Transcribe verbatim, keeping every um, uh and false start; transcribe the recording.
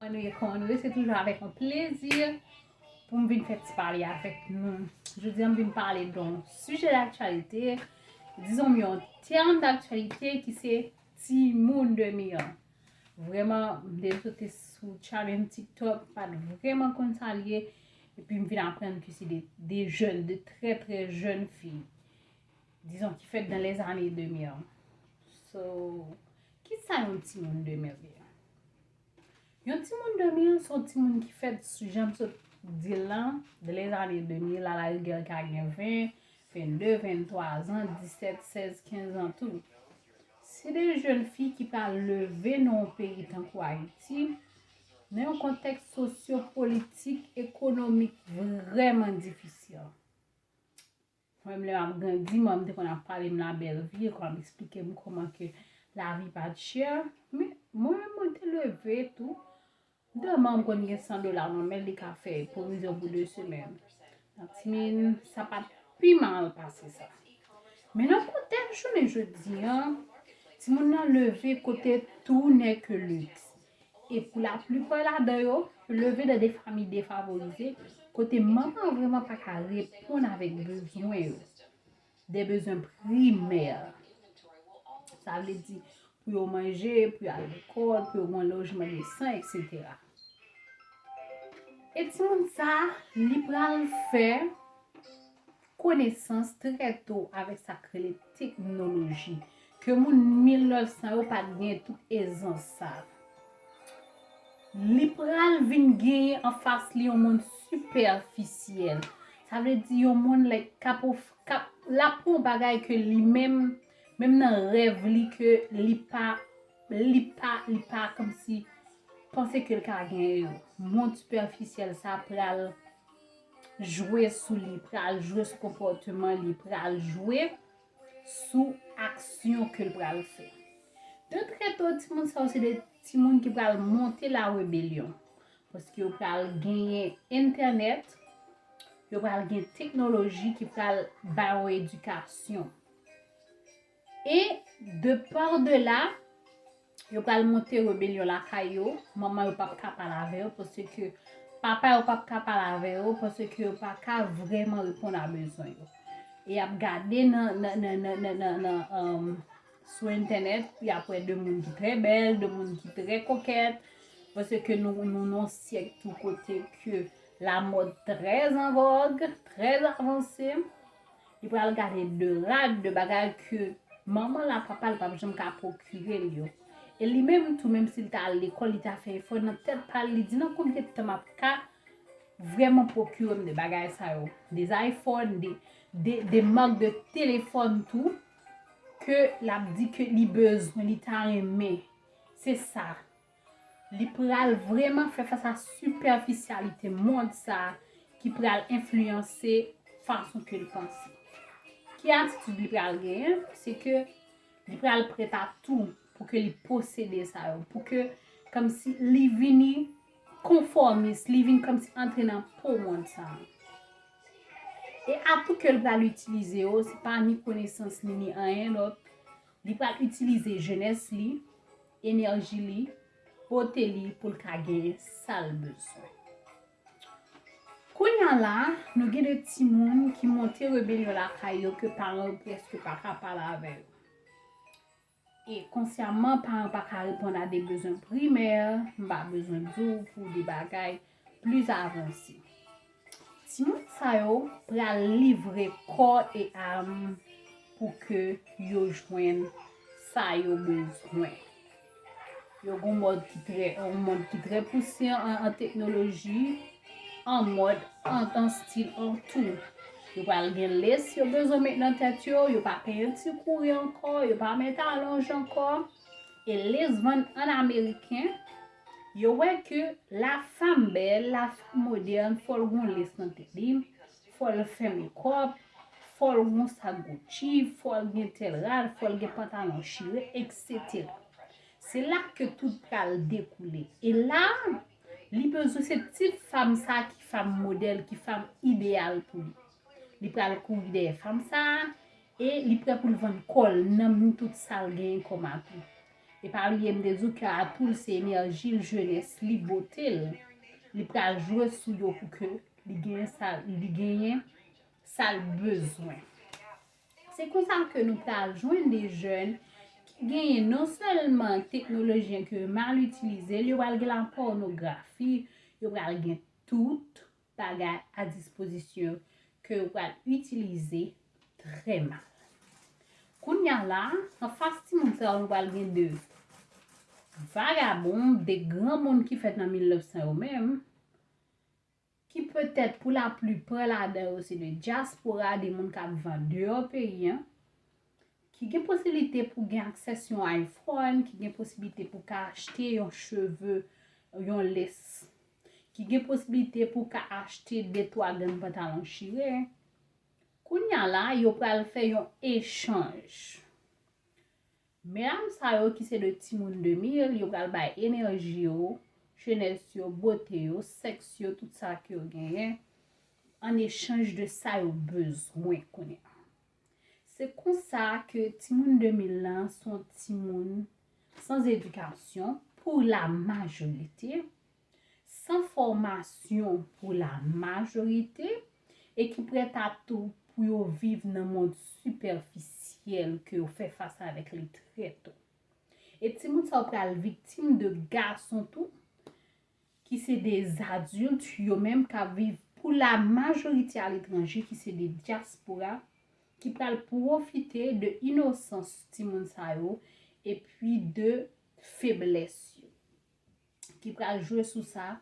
Kòman nou ye, kòman nou ye? Se toujou avèk yon plezi pou m vin fè ti pale avèk nou. Jodi a, m vin pale de yon sijè daktyalite, dizon yon tèm daktyalite ki se timoun demeure. Vrèman, m te sote sou challenge TikTok, m pa t vrèman konn sa l ye, epi m vin aprann ke se de, de jèn, de trè, trè jèn fi, dizon, ki fèt dans les années deux mille. So, ki sa yon timoun demeure? Yon timoun demeure se yon timoun ki fèt, sou jan m sot di l lan, dans les années deux mille, alarigè l ka gen ven, vennde, venntwa zan, disèt, sèz, kenz an tou. Se de jèn fi ki pral leve nan yon peyi tankou Ayiti, nan yon kontèks sosyopolitik, ekonomik vrèman difisil. Mwen menm, lè m ap grandi, mwen, m te konn ap pale m la bèl vi, e konn ap eksplike m kòman ke lavi pa t chè. Men, mwen menm, mwen te leve tou. Dèman, m konn gen san dola nan men l, li ka fè pwovizyon pou de semèn. Nan timin, sa pa t pi mal pase sa. Men nan kontèks jounen jodi a, timoun nan leve kote tout n'est que luxe. E pou laplipa ladan yo, yo leve nan de fanmi defavorize, kote manman an vrèman pa ka reponn avèk bezwen yo, de bezwen primè. Sa vle di pou yo manje, pou yo al lekòl, pou yo gen yon lojman desan, etsetera. E timoun sa, li pral fè konesans trè to avèk sa k rele teknoloji, ke moun mil nèf san yo pa t gen tout ezans sa. Li pral vin genyen anfas li yon monn sipèfisyèl. Sa vle di yon monn, like, k ap of-, k ap, l ap pran yon bagay ke li menm, menm nan rèv li, ke li pa, li pa, li pa kòmsi panse ke l ka genyen yo. Monn sipèfisyèl sa pral jwe sou li, pral jwe sou konpòteman li, pral jwe sou aksyon ke l pral fè. De trè to, timoun sa yo se de timoun ki pral monte la rebelyon. Paske yo pral genyen entènèt, yo pral gen teknoloji ki pral ba yo edikasyon. E de par de la, yo pral monte rebelyon lakay yo, manman yo p ap ka pale avè yo, paske papa yo p ap ka pale avè yo, paske yo pa ka vrèman reponn a bezwen yo. E y ap gade nan, nan, nan, nan, nan, nan, nan, um, sou entènèt, y ap wè de moun ki trè bèl, de moun ki trè kokèt, paske nou, nou nan syèk tou kote ke lamòd trè an vòg, trè avanse. Li pral gade de rad, de bagay ke manman l ak papa l p ap janm ka pwokire l yo. E li menm tou, menm si l ta al lekòl, li ta fè efò, nan tèt pa l, li di, nan konbyen tan m ap ka vrèman pwokire m de bagay sa yo? De iPhone, de, de, de mak de telefòn tou, ke l ap di ke li bezwen, li ta renmen. Se sa. Li pral vrèman fè fas a sipèfisyalite mond sa a ki pral enfliyanse fason ke l panse. Ki atitid li pral genyen? Se ke li pral prèt a tou pou ke li posede sa yo, pou ke kòmsi li vini konfòmis, li vin kòmsi antre nan po mond sa a. E atou ke l pral itilize yo, se pa ni konesans li, ni anyen lòt. Li pral itilize jenès li, enèji li, bote li pou l ka genyen sa l bezwen. Kounye a la, nou gen de timoun ki monte rebelyon lakay yo ke paran yo prèske pa ka pale avè yo. E konsyaman, paran pa ka reponn a de bezwen primè, m pa bezwen di w pou de bagay plis avanse. Timoun sa yo pral livre kò e am pou ke yo jwenn sa yo bezwen. Yo gon mòd ki trè, yon mòd ki trè pouse an, an teknoloji, an mòd, an, an stil, an tou. Yo pral gen les yo bezwen met nan tèt yo, yo pa penyen ti kouri ankò, yo pa met alonj ankò. E les vann an ameriken, yo wè ke la femme belle, la femme moderne, fò l gon les nan tèt li, fò l fè mekòp, fò l gon sak Gucci, fò l gen tèl rad, fò l gen pantalon chire, etsetera. Se la ke tout pral dekoule. E la, li bezwen se tip fanm sa ki fanm modèl, ki fanm ideyal pou li. Li pral kouri dèyè fanm sa a, e li prè pou l vann kò l, nanm li, tout sa l genyen kòm atu. E pa bliye m te di w ke atou l se enèji l, jenès li, bote l. Li pral jwe sou yo pou ke li genyen sa, li genyen sa l bezwen. Se konsa ke nou pral jwenn de jèn ki genyen non sèlman teknoloji an ke yo mal itilize l, yo pral gen lapònografi, yo pral gen tout bagay a dispozisyon ke yo pral itilize trè mal. Kounye a la, anfas timoun sa yo, nou pral gen de vagabon, de granmoun ki fèt nan mil nèf san yo menm, ki petèt pou laplipa ladan yo se de dyaspora, de moun k ap viv andeyò peyi an, ki gen posiblite pou gen aksè sou yon iPhone, ki gen posiblite pou ka achte yon cheve, yon lace, ki gen posiblite pou ka achte de twa grenn pantalon chire. Kounye a la, yo pral fè yon echanj. Medam sa yo ki se de timoun de mil, yo pral bay enèji yo, jenès yo, bote yo, sèks yo, tout sa ke yo genyen, an echanj de sa yo bezwen kounye a. Se konsa ke timoun de mil lan se yon timoun san edikasyon pou la majorite, san fòmasyon pou la majorite, e ki prèt a tou pou yo viv nan mond sipèfisyèl ke yo fè fas avèk li trè to. E timoun sa yo pral viktim de gason tou, ki se de adilt, yo menm k ap viv pou la majorite aletranje, ki se de dyaspora, ki pral pwofite de inosans timoun sa yo, epi de feblès yo, ki pral jwe sou sa